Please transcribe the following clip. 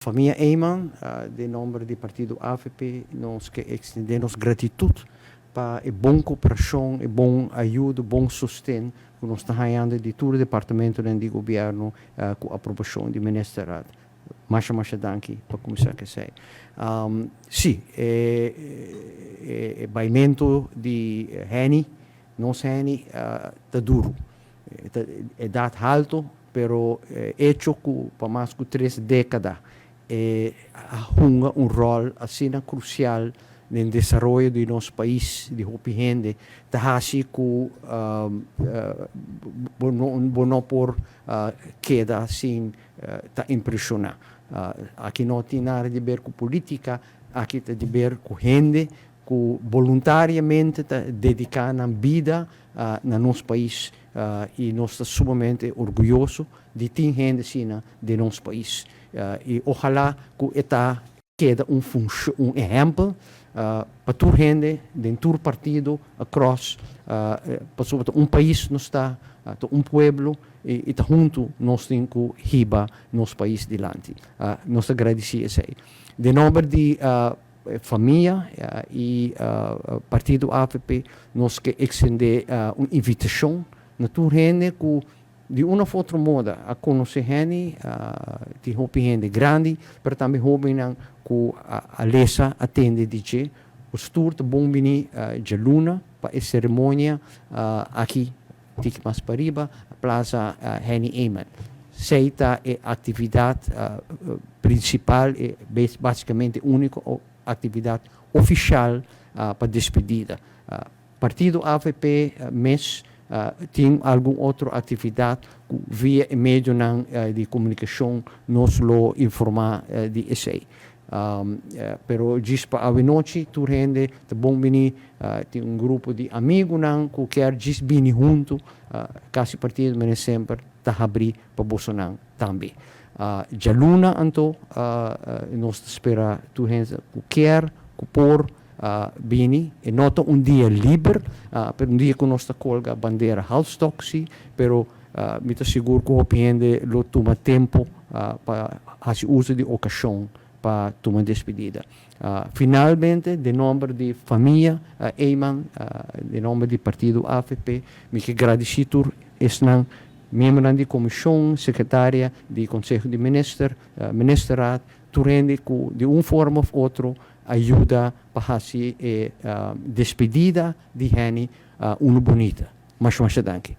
Famia Eman, den nomber di partido AVP nos ke extende nos gratitud pa e bon cooperacion, e bon ayudo, bon sosten cu nos ta hayando di tur departamentonan di gobierno cu aprobacion di Ministerraad. Masha masha danki pa cuminsa cu esey. Si, e baimento di Henny, nos Henny, ta duro. Ta edad halto, pero hecho cu pa mas cu 3 decada e a hunga un rol asina crucial den desaroyo di nos pais, di hopi hende, ta haci cu bo no por keda sin ta impresiona. Aki no tin nada di ber cu politica, aki ta di ber cu hende cu voluntariamente ta dedica nan bida na nos pais y nos ta sumamente orguyoso di tin hende asina den nos pais. Y ohala cu e ta keda un ehempel pa tur hende, den tur partido, across, pasobra un pais nos ta, ta un pueblo y ta hunto nos tin cu hiba nos pais dilanti. Nos ta gradici esey. Den nomber di famia y partido AVP, nos ke extende un invitacion na tur hende cu di un of otro modo a conoce Henny, tin hopi hende grandi, pero tambe hobennan cu a lesa, a tende di dje. Boso tur ta bon bini djaluna pa e ceremonia aki tiki mas pariba, Plaza Henny Eman. Esey ta e actividad principal y basicamente unico actividad oficial pa despedida. Partido AVP mes tin algun otro actividad cu via e medionan di comunicacion nos lo informa di esey. Pero djis pa awenochi tur hende ta bon bini, tin un grupo di amigonan cu kier djis bini hunto, cas di partido mene semper ta habri pa bosonan tambe. Djaluna anto nos ta spera tur hende cu kier, cu por bini. E no ta un dia liber, pero un dia cu nos ta colga bandera halfstok si, pero mi ta sigur cu hopi hende lo tuma tempo pa haci uso di ocasion pa tuma despedida. Finalmente, den nomber di famia Eman, den nomber di partido AVP, mi ke gradici tur esnan miembronan di comision, secretaria di Conseho di Minister, Ministerraad, tur hende cu di un forma of otro a yuda pa haci e despedida di Henny uno bunita. Masha masha danki.